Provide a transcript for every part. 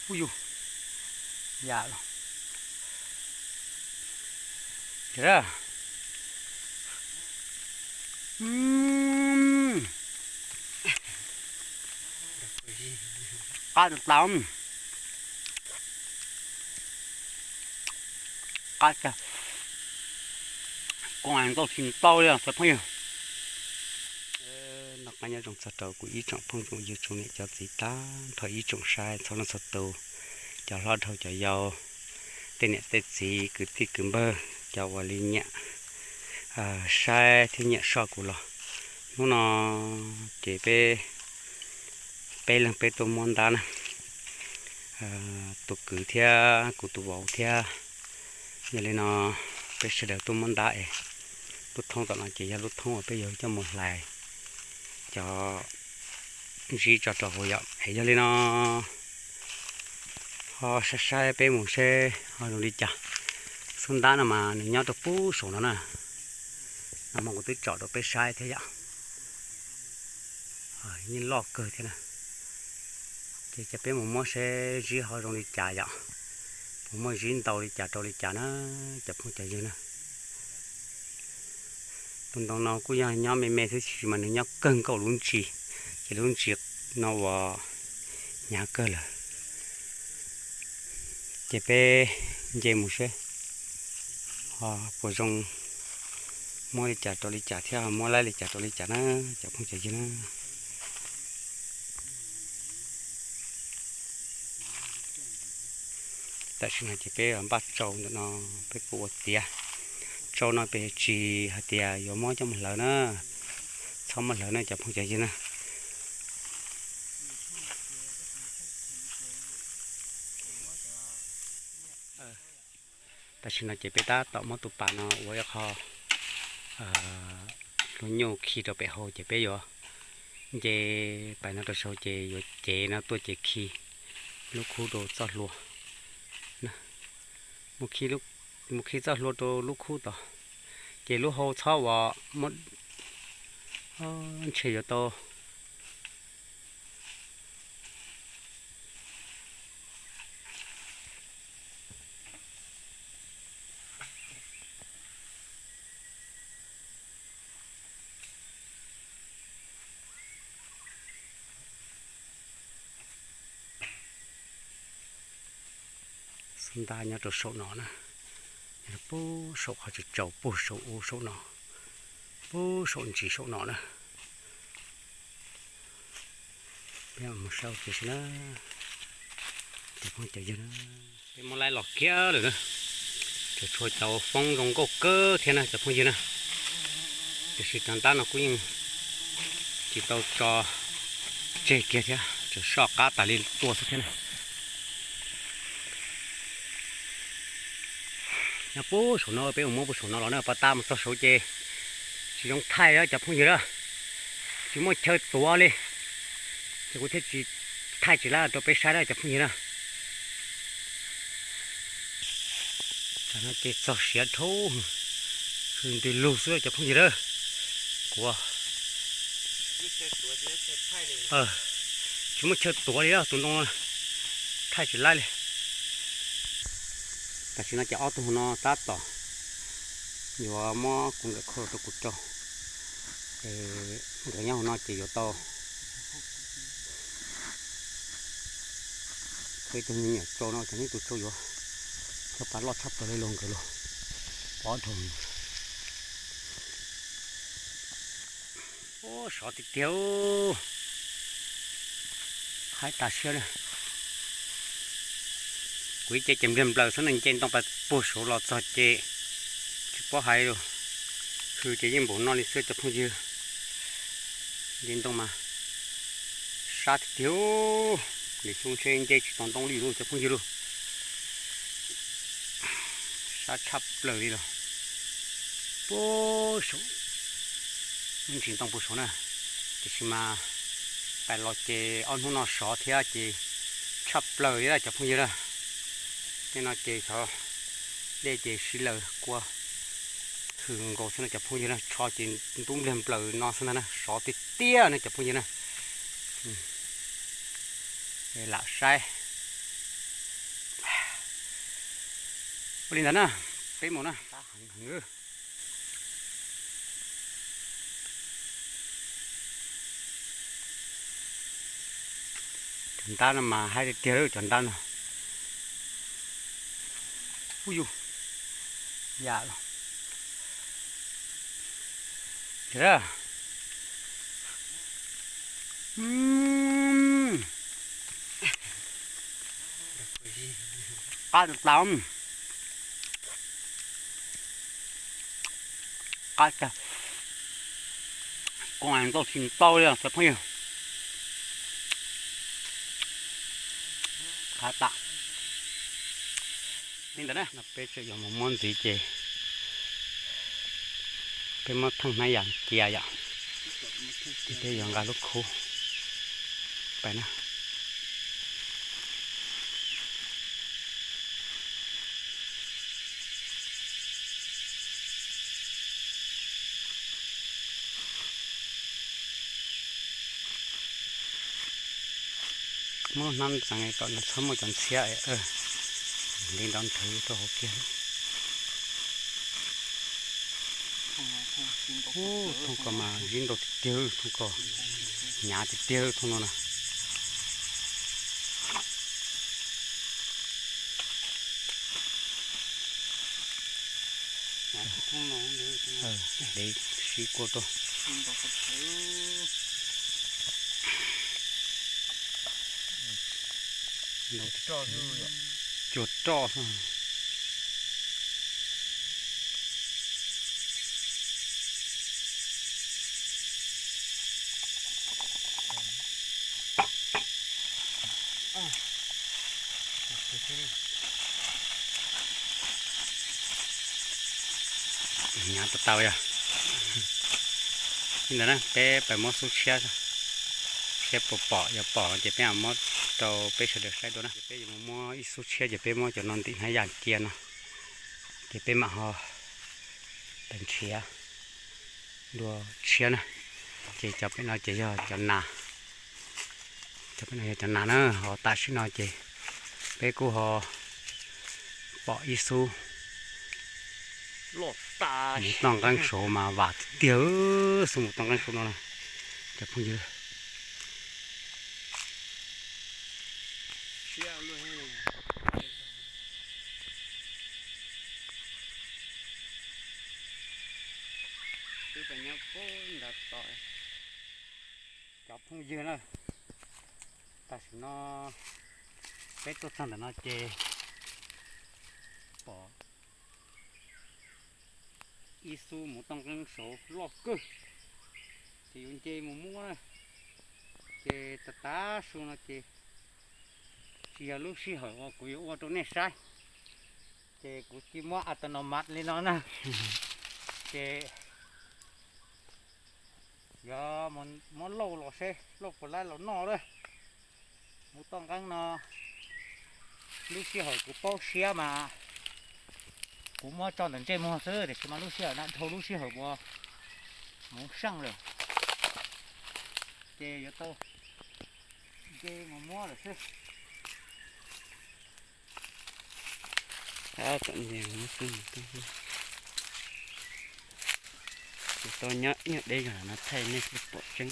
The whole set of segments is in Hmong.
Ub yus, ya los. Qab tas, qab tas, kuv nkauj tsis tau li os cov phooj ywg. Noj qab nyob zoo txog rau kuv ib tsoom phooj tsoom ywg tsoom niam cov txiv tag nrho ib tsoom saib txhua leej txhua tus, cov hlob dhau cov yau, tej niam tej txiv kwv tij kwv npawg, cov uas li nyiam saib thiab nyiam soj kuv los hnub no ces peb, peb leeg peb tuaj muab ntab na, tus kwv thiab kuv tus vauv thiab. Yog li no peb sawv daws tuaj muab ntab es lub thoob tom no ces yog lub thoob uas peb yuav coj mus hlais cov zib tso rau hauv yom. Es yog li no ho saib saib peb mus seb ho zoo li cas. Xub ntab no mas nws nyob rau pub saum no na, no mas kuv twb tsom rau peb saib thiab yom. Yeej loj kawg thiab na. Ces cia peb mus muab seb zib ho zoo li cas yom, puas muaj zib ntau li cas rau li cas na, cov phooj cov ywg na. Tus ntoo no kuj yog nyob me me thiab tab sis mas nws nyob kawg nkaus lub ntsis, ces lub ntsis no uas hnyav kawg lawm. Ces peb nce mus seb ho puas zoo, muab li cas rau li cas thiab ho muab laib li cas rau li cas na, cov phooj cov ywg na. Tam sim no ces peb npaj tsau ntawm no, peb kuj ua tiav. Tsau no peb tsis hais tias yuav muab coj mus hlawv na, txhob muab hlawv na cov phooj cov ywg na. Tam sim no ces peb tab tom muab tus pas no ua ib qho hlua nyuj khi rau pem hauv ces peb yuav nce pais no rau saud ces yuav cev no tuaj ces khi lub khub rau txoj hlua. Mus khi txoj hlua rau lub khub tod, ces lub hau txhob uas muab, ntshe yuav tau. Xub ntab nyob rau saum no na, puag saum qhov tsaus tsaus puag saum ub saum no, puag saum ntsis saum no na. Peb mus saib ua ke seb na, cov phooj cov ywg na. Peb muab laib los kiag lawm na, tseem tshuav cov foob zoo nkauj kawg thiab na cov phooj ywg na. Tiam sis cov ntab no kuj yeej tsis tau tso tseg kiag thiab, tseem soj qab tas li tuaj xwb thiab na. Nyob puag saum no, peb mus muab puag saum no los na, pas tas mus txog saud ces tsis zoo thaij cov phooj ywg na, tsis muaj chaw tuav li, ces kuv thiaj tsis thaij tsis laib rau peb saib na cov phooj ywg na. Tam no ces txog siav dhau, hws ntws lug xwb cov phooj ywg na. Kuv tsis muaj chaw tuav li tus ntoo no, thaij tsis laib li. Tam sim no ces ob tug no tab tom yuav muab kuv nkawm khau rau kuv rau, nkawd nyob hauv no ces yuav tau kho ib tug me nyuam tsau no, cov neb tus tsau yuav cov pas loj tshaj plaws li los nkawd los pov dhau. Ub, sov tiag tiag, haib tas siab na. Kuv ib ce ces npliag nplaws xwb no, nce ntoo pas puag saud los txog ces tsis paub hais li, hws ces yeej npaum no li xwb cov phooj ywg. Nce ntoo mas sab tiag tiag, lwm xyoo ntshe nce tsis tau ntoo li lauj cov phooj ywg lauj. Sab tshaj plaws li los puag saud, ntsis ntoo puag saud na. Tiam sis mas pais los ces ob hnub no sov thiab ces tshaj plaws li cov phooj ywg na. Tej no ces xyov dej ces sib laws kua hws nkaus xwb no cov phooj ywg na, tsho ces ntub npliag nplaws no xwb ntag na, sov tiag tiag na cov phooj ywg na. Lam saib Li ntawd na, peb mus na. Cov ntab no mas haib tiag tiag lawm cov ntab no. Ub yus, yam los. Qab tas tas, qab tas, kuv ntau tsis ntau li cov phooj ywg. Qab tas. Li ntawd na, no peb tseem yuav mus muab ntxiv ces peb muab thooj hnab yas cia yom, ces peb yuav nqa lub khub pais na. Muab hnab ntxeev kom nws txhob muaj cov ntxhiab li nrov nthwv rau hauv kiag. Thooj ko mas zib ntau tiag tiag, thooj ko hnyav tiag tiag thooj no na. Dev sib kuaj rau. Cuag roj xwb. Nyav tau tau yog li ntawd na, peb pais muab xub tshiab, tshiab puas pom, yog pom ces peb mam muab rau peb sawv daws saib dua na. Ces peb yuav mus muab ib xub tshiab ces peb muab cov no ntim hnab yas cia no, ces peb mam ho pais nrhiav dua tshiab na. Ces cov pem no ces yog cov nas, cov pem no yog cov nas na. Ho tam sim no ces peb kuj ho pom ib xub mus toj nqeeb saud mas vam tiag tiag, xub mus toj nqeeb saud no na cov phooj ywg. Cov phooj ywg na, tam sim no peb tuaj txog ntawm no ces pom ib xub mus toj nqeeb saud loj kawg, ces yuav nce mus muab na. Ces tav tav su no ces tsis yog lub sij hawm uas kuv yuav ua rau nej saib, ces kuv cia muab a ta no mas li no na. Ces yuav muab lauj los seb lauj puas laib los noj lawm. Mus toj nqeeb no, lub sij hawm kuv paub siab mas kuv muab tso ntawm ntsej muag xwb, tiam sis mas lub sij hawm na dhau lub sij hawm uas mus seej lawm, ces yuav tau nce mus muab lawm xwb. Tab tom nce mus xwb, tau nyob ib nyuag deb zog no thaij nej thiaj pom tseeb.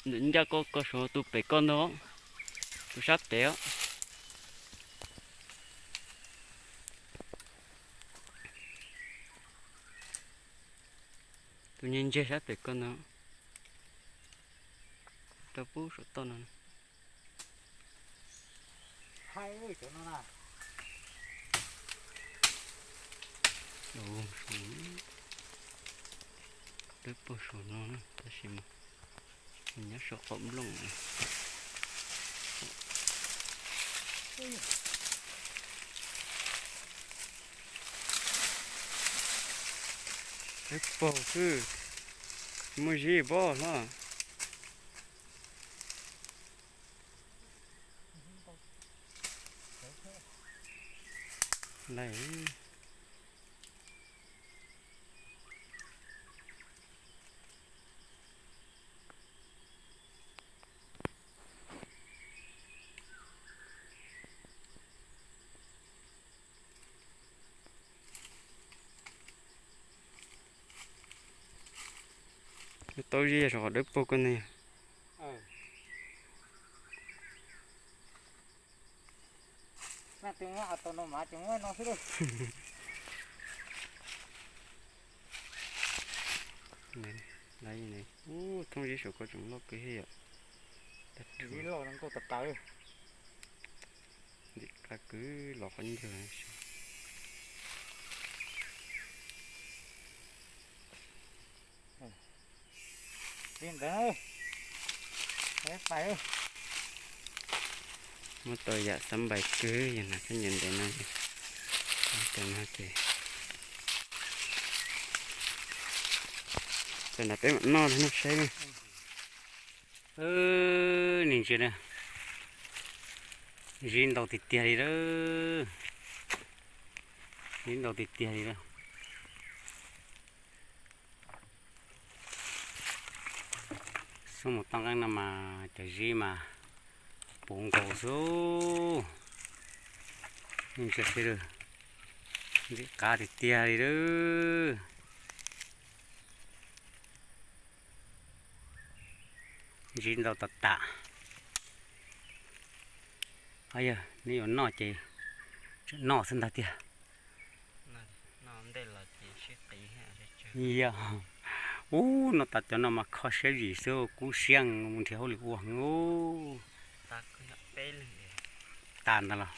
Ntawm ncaj koj, koj saum tus pem koj ntag, tus sab pem os. Tus ntseg ntseg sab pem koj ntag, rau pub saum toj no. Twb pug saum no na, tab sis mas nyob saum qaum nplooj. Twb pug xwb, muaj zib pob hlob. Lawm. Taub zeb yog qhov dawb paug koj ntag. Ub, thoob zeb saum ko tseem loj kawg thiab yom. Ntxim qab kwv los qhov ncauj. Muab tau yam xab npais kawg yog nas khaub ncaws ntev no. Tam no ces, tam no peb mam noj, noj saib na. Nws ntsia na, zib ntau tiag tiag li lawm. Zib ntau tiag tiag li lawm. Xub mus toj nqeeb no mas cov zib mas puv nkaus xwb. Ntsia seb, ntxim qab tiag tiag li lawm. Zib ntau tas tas. Yog neb yuav noj ces tseem noj xwb ntag tiag. Yog, ub, noj tas cov no mas kho siab vim xwb, kub siab, mus nrhiav hauj lwm ua heev. Tas ntag los,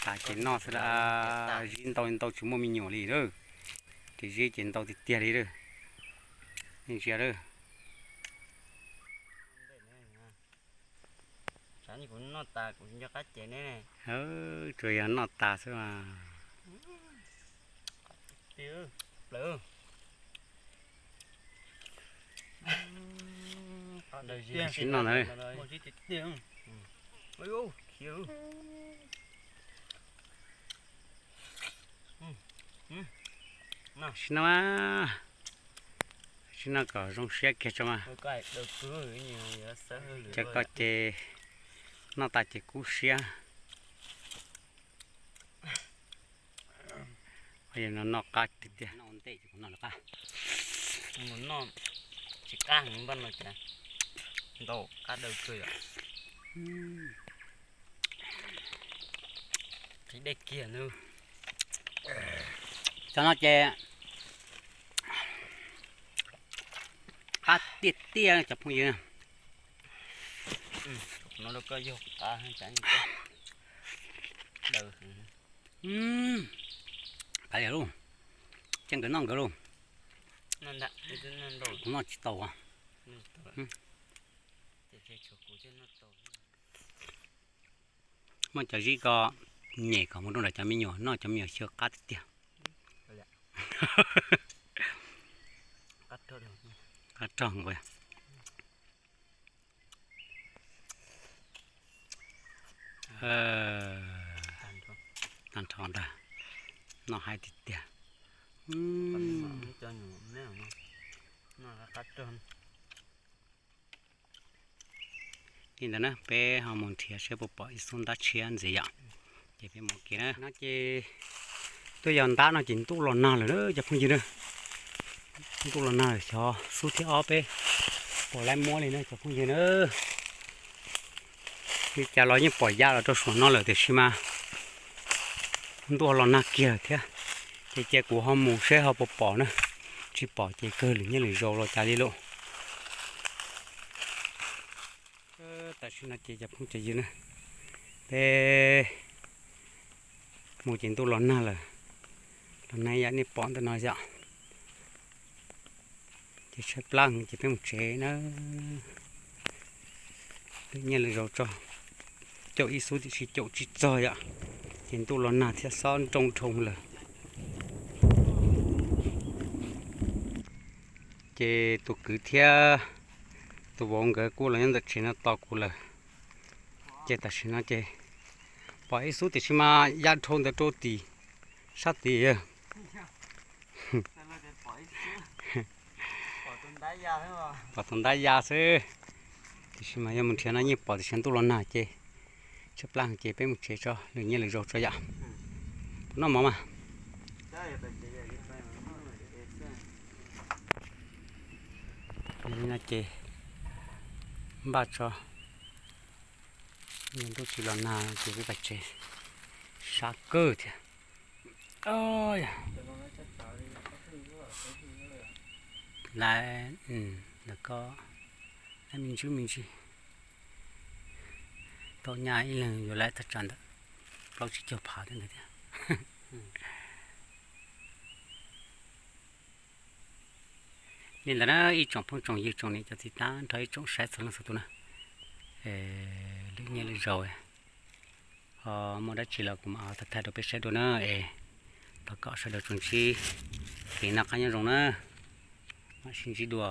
tas ces noj xwb las. Zib ntau ntau tsis muaj me nyuam li lawm. Ces zib ces ntau tiag tiag li lawm. Nej ntsia lawm. Kuv noj tas kuv nco qab ces ne. Tsuas yog noj tas xwb mas. Sib noj ntag. Sib noj, sib noj kom zoo siab kiag tso mas. Cov ko ces noj tas ces kub siab. Noj qab tiag tiag. Noj ua ntej ces kuv noj lawv qab. Noj tsis qab heev npaj no ces ntau qab daw kawg yom. Qhib dej kiag nawb. Cov no ces qab tiag tiag cov phooj ywg. No rau koj yog qab daw. Qab liam lauj. Ces nkawd noj nkawd lauj. Kuv noj tsis tau. Muaj cov zib ko nyem kom mus rau nram cov me nyuam noj, cov me nyuam xyaw qab tiag tiag. Qab rog nkaus. Tag nrho ntag, noj haib tiag tiag. Li ntawd na, peb ho mus nrhiav seb puas pom ib xub ntab tshiab ntxiv yom. Ces peb mus ua ke na. No ces twb yog ntab no ces ntuj los nag lawm na cov phooj ywg na. Ntuj los nag lawm, xyov xub thib ob peb puas laib muab li na cov phooj ywg na. Li cas los yeej pom ya los rau suam no lawm tiam sis mas ntuj los nag kiag lawm thiab. Ces cia kuv ho mus seb ho puas pom na. Tsis pom ces kawg lwm niaj lwm zaus los cas li lauj. Tam sim no ces cov phooj cov ywg na, peb mus ces ntuj los nag lawm. Los nag yam nej pom ntawm no yom. Ces tshaib plab ces peb mus tsev na. Lwm niaj lwm zaus tso, caum ib xub tiam sis caum tsis txog yom. Ces ntuj los nag thiab xob nroo dhoo lawm. Ces tus kwv thiab tus vauv nkawd kuj los nyob ntawm tsev no tos kuv lawm. Ces tam sim no ces pom ib xub tiam sis mas ya dhau ntawd rau tim sab tid. Pom tus ntab ya xwb. Tiam sis mas yog mus nrhiav no yeej pom tiam sis ntuj los nag ces tshaib plab ces peb mus tsev tso, lwm niaj lwm zaus tso yom. Noj mov mas. Ua Ces npaj tso, ntuj tsis los nag ces peb pais tsev, sab kawg thiab. Lawv, lawv ko, lawv me ntsis me ntsis, tau nyaj ib leeg yuav lawv thaj tsam ntawm plaub tsib caug phav thiab ntawd thiab. Li ntawd na ib tsoom phooj tsoom ywg tsoom niam cov txiv tab nrho ib tsoom saib txhua leej txhua tus na, lwm niaj lwm zaus ho muaj dab tsi los kuv mam ho thaij thaij rau peb saib dua na es thov kom sawv daws tsuas ntsib kev noj qab nyob zoo na, mam sib ntsib dua.